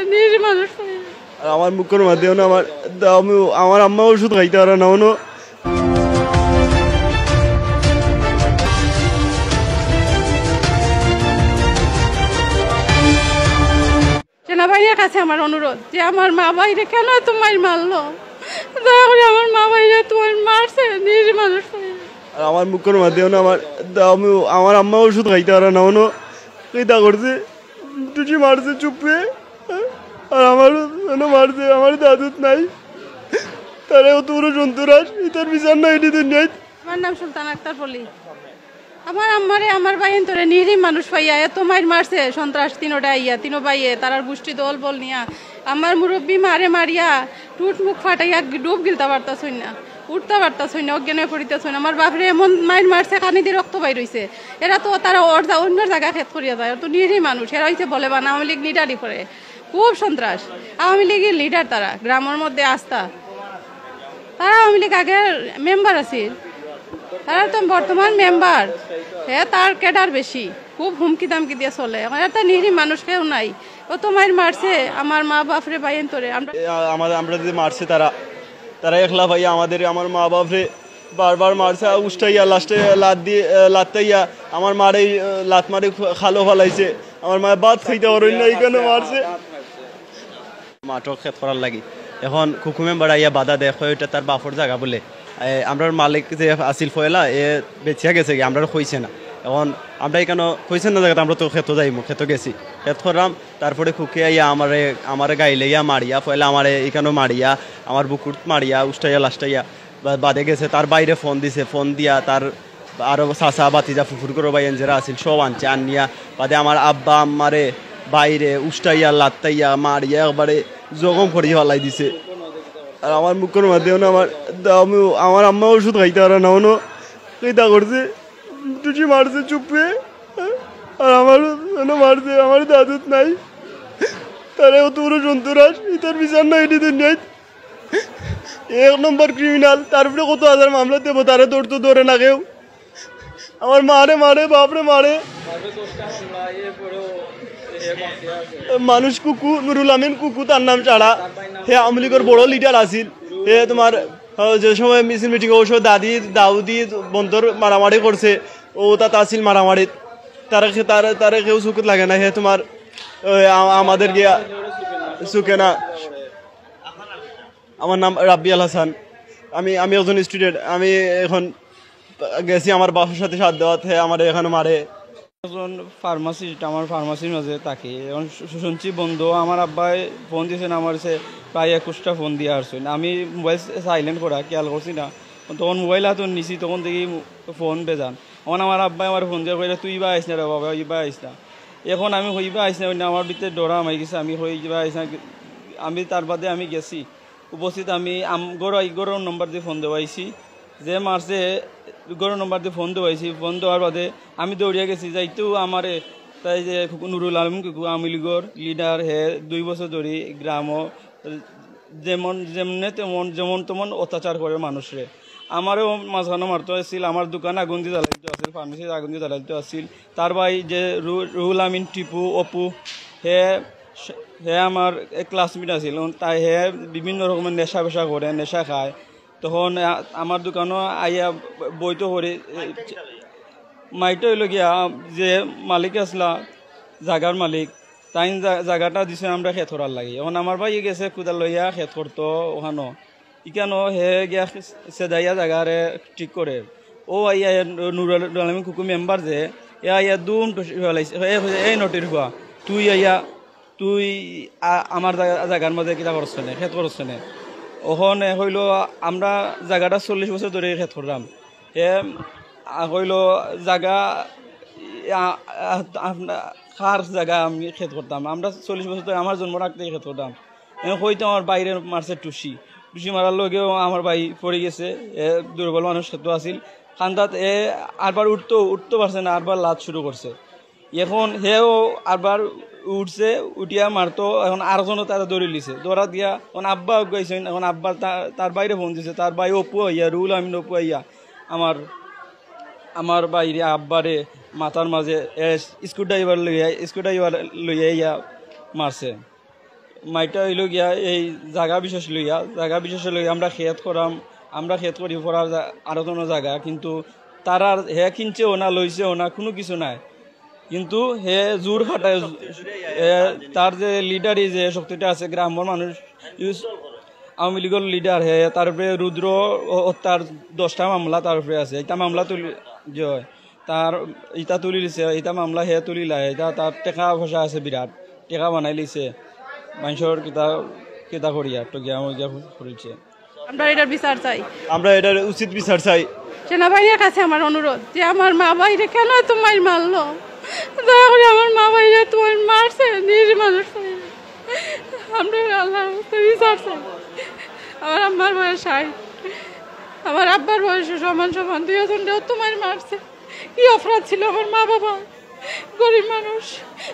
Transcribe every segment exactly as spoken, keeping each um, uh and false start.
নিরীহ মানুষ পাইয়া। আর আমার মুখর মাঝে না, আমার, আমি, আমার আম্মা ওষুধ খাইতে পারে না, অনো। সেনাবাহিনীর কাছে আমার অনুরোধ যে আমার মা ভাইরে কেন এত মাইর মারলো, দয়া করে আমার মা ভাইরে তোমার মারছে, নিরীহ মানুষ পাইয়া। আর আমার মুখর মাঝে না, আমার, আমি, আমার আম্মা ওষুধ খাইতে পারে না, অনো কিতা করছে, টুসি মারছে চুপে, আর আমার অনো মারছে, আমার দাদুত নাই, তারা অত বড় সন্ত্রাস, ইতার বিচার নাই এটি দুনিয়াত। আমার নাম সুলতান আক্তার পলি। আমার আম্মারে আমার ভাইয়াইন্তরে নিরীহ মানুষ পাইয়া এত মাইর মারছে সন্ত্রাস তিনোটা আইয়া, তিনো ভাইয়ে তারার গোষ্ঠী দল বল নিয়া আমার মুরব্বী মারে মারিয়া টুট মুখ ফাটাইয়া ডুব গিলতা পারতাছইন না, উঠতা পারতাছইন না, অজ্ঞান অইয়া পড়িতাছইন। আমার বাপরে এমন মাইর মারছে, কানিদি রক্ত বাইর অইছে। এরা তো তারা ওর জা-, অন্যর জাগা খেত করিয়া যায়, ওরা তো নিরীহ মানুষ। এরা অইছে বলে বান আওয়ামী লীগ লিডারি করে, খুব সন্ত্রাস। আওয়ামী লীগের লিডার তারা, গ্রামের মধ্যে আস্থা। তারা আওয়ামী লীগ আগের মেম্বার আছিল, তারা তো বর্তমান মেম্বার। হে তার ক্যাডার বেশি, খুব হুমকি দামকি দিয়া চলে। এখন একটা নিরীহ মানুষ কেউ নাই, অত মাইর মারছে আমার মা বাপরে ভাইয়াইন্তরে। আমরা এ, আ-, আমাদের, আমরা যে মারছে তারা, তারা একলা ভাইয়া আমাদের, আমার মা বাপরে বারবার মারছে, আর উষ্টাইয়া লাস্টে লাত দিয়ে, আ, লাত্তাইয়া আমার মারে, আ, লাত মারে খালো ফালাইছে। আমার মায়ে ভাত খাইতে পারইন না, এখানে মারছে। মাঠো খেত করার লাগি। এখন কুকু মেম্বার আইয়া বাধা দেয়, কয় ওইটা তার বাপর জাগা বলে। এ, আমরার মালিক যে আছিল পয়লা, এ বেচিয়া গেছে গি, আমরারে কইছে না। এখন আমরা এখানো কইছে না জাগাত, আমরা তো খেতো যাইমু, খেতো গেছি। খেত করলাম, তারপরে কুকে আইয়া আমারে, আমারে গাইলাইয়া মারিয়া, পয়লা আমারে এখানো মারিয়া, আমার বুকুত মারিয়া, উষ্টাইয়া লাস্টাইয়া বা-, বাদে গেছে, তার ভাইরে ফোন দিছে, ফোন দিয়া তার আরো চাচা, ভাতিজা, ফুফুর ঘরর ভাইয়াইন যেরা আছিল, সব আনছে, আনিয়া বাদে আমার আব্বা আম্মারে, ভাইরে উষ্টাইয়া, লাত্তাইয়া, মারিয়া একবারে জখম করি ফালাই দিছে। আর আমার মুখর মাঝে না, আমার, আমি, আমার আম্মা ওষুধ খাইতে পারে না, অনো কিতা করছে, টুসি মারছে চুপে, আর আমার অনো মারছে, আমার দাদুত নাই, তারা অত বড় সন্ত্রাস, ইতার বিচার নাই এটি দুনিয়াত। এক নম্বর ক্রিমিনাল, তার উপরে কত হাজার মামলা দেবো, তারে ধরতো ধরে না কেউ। আমার মারে মারে, বাপরে মারে। মানুষ কুকু, নুরুল আমিন কুকু, তার নাম ছাড়া। হে আওয়ামী লীগর বড় লিডার আছিল। হে তোমার, আহ, যে সময় মিছিল মিটিং, ওই সময় দাদি, দাউদি বন্দর মারামারি করছে, ও তাত আছিল মারামারিত। তারা খে-, তারা, তারা কেউ চকুত লাগে না। হে তোমার, ওই, আ-, আমাদের গিয়া সুকেনা। আমার নাম রাব্বি আল হাসান। আমি, আমি একজন স্টুডেন্ট। আমি এখন গেছি আমার বাপর সাথে সাথ দেওয়াত, হে আমারে এখানো মারে। একজন ফার্মাসিস্ট, আমার ফার্মাসির মাঝে থাকি। এখন শু-, শুনছি বন্ধ, আমার আব্বায় ফোন দিছেন, আমার সে প্রায় একুশটা ফোন দিয়া আসছেন। আমি মোবাইল সাইলেন্ট করা, খেয়াল করছি না। তখন মোবাইল হাতো নিছি, তখন দেখি ফোন বেজান। এখন আমার আব্বায় আমার ফোন দিয়া কইরা, "তুই ইবা আইস না রে বাবা, ইবা আইস না।" এখন আমি কই, "ইবা আইস না, ওই না, আমার ভিতরে ডরা হামাই গেছে।" আমি কই, "ইবা আইস না।" আমি তার বাদে আমি গেছি। উপস্থিত আমি আম-, ঘরো, ঘরর নম্বর দিয়া ফোন দেওয়াইছি, যে মারছে, ঘরর নম্বর দিয়া ফোন দেওয়াইছি। ফোন দেওয়ার বাদে আমি দৌড়িয়া গেছি, যাইতেও আমারে তাই যে নুরুল আলম কুকু, আওয়ামী লীগর লিডার, হে দুই বছর ধরি গ্রামো যেমন, যেমনে তেমন, যেমন তেমন অত্যাচার করে মানুষরে। আমারেও মাঝখানো মারতো আছিল, আমার দোকান আগুন দিয়া জ্বালাইতো আছিল, ফার্মেসি আগুন দিয়া জ্বালাইতো আছিল। তার ভাই যে রু-, রুহুল আমিন টিপু, অপু, হে, হে আমার এক ক্লাসমেট আছিল, তাই হে বিভিন্ন রকমের নেশা বেশা করে, নেশা খায়। তখন আ-, আমার দোকানো আইয়া বইতো করে, এ, মাইটা অইলো গিয়া যে মালিক আছলা, জাগার মালিক, তাইন জা-, জাগাটা দিছে আমরা খেত করার লাগি। এখন আমার ভাইয়ে গেছে কুদাল লইয়া খেত করতো ওখানো। ইকানো হে গিয়া সেদাইয়া জাগারে ঠিক করে। ও আইয়া হে নুরুল আলম কুকু মেম্বার যে, এ আইয়া দুম টুসি ফালাইছে। এ কইছে, "এই নটির ফুয়া, তুই আইয়া, তুই আ-, আমার জাগা-, জাগার মাঝে কিতা করছ নে, খেত করছ নে?" ওখানে হইলো আমরা জাগাটা চল্লিশ বছর ধরে খেত করলাম। হে, আ, কইলো, "জাগা, আ, আ, আপনা-, কার জাগা আমি খেত করতাম? আমরা চল্লিশ বছর ধরে, আমার জন্মর আগ থেকে খেত করতাম।" হে কইতো আমার ভাইরে মারছে টুসি। টুসি মারার লগেও আমার ভাই পড়ি গেছে। এ দুর্বল মানুষ খেতো আছিল। কান্দাত এ আরবার উঠতো, উঠতো পারছে না, আরবার লাত শুরু করছে। এখন হেও আরবার উঠছে, উঠিয়া মারতো, এখন আরোজনও তারে ধরি লিছে। ধরা দিয়া এখন আব্বা আগুয়াইছইন, এখন আব্বা তা-, তার ভাইরে ফোন দিছে, তার ভাই অপু আইয়া, রুহুল আমিন অপু আইয়া আমার, আমার ভাইরে আব্বারে মাথার মাঝে এ স্ক্রুড্রাইভার লইয়া, স্ক্রুড্রাইভার লইয়া আইয়া মারছে। মাইটা অইলো গিয়া এই জাগা বিশেষ লইয়া, জাগা বিশেষ লইয়া আমরা খেত করাম, আমরা খেত করি পড়ার জা-, আরো কোনো জাগা, কিন্তু তার আর হে কিনছেও না, লইছেও না, কোনো কিছু নাই। কিন্তু হে জোর খাটায়, হে, তার যে লিডারি যে শক্তিটা আছে, গ্রামের মানুষ ইউজ আওয়ামী লীগের লিডার হে, তার উপরে রুদ্র হ-, হত্যার দশটা মামলা তার উপরে আছে। এটা মামলা তুলি, যে হয়, তার ইটা তুলি দিছে, ইটা মামলা হে তুলিলা, এটা তার টেকা পয়সা আছে বিরাট, টেকা বানাই লিছে, মানুষের কিতা কিতা করিয়া টকিয়া মজিয়া করিছে। আমরা এটার বিচার চাই। আমরা এটার উচিত বিচার চাই। সেনাবাহিনীর কাছে আমার অনুরোধ যে আমার মা ভাইরে কেন এত মাইর মারলো, দয়া করে আমার মা ভাইরে তোমার মারছে, নিজ মানুষ চাই। আমরা আল্লাহর কাছে বিচার চাই। আমার আম্মার বয়স ষাট, আমার আব্বার বয়স সমান সমান, দুইজনরে অত মাইর মারছে। কি অপরাধ ছিল আমার মা বাবা? গরিব মানুষ,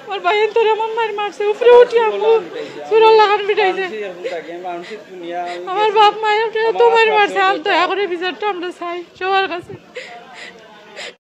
আমার ভাইয়াইন্তরে আমার মাইর মারছে, উপরে উঠি আমার চুরর লাখান পিটাইছে। আমার বাপ মায়ের তো মাইর মারছে, আর দয়া করে বিচারটা আমরা চাই সবার কাছে।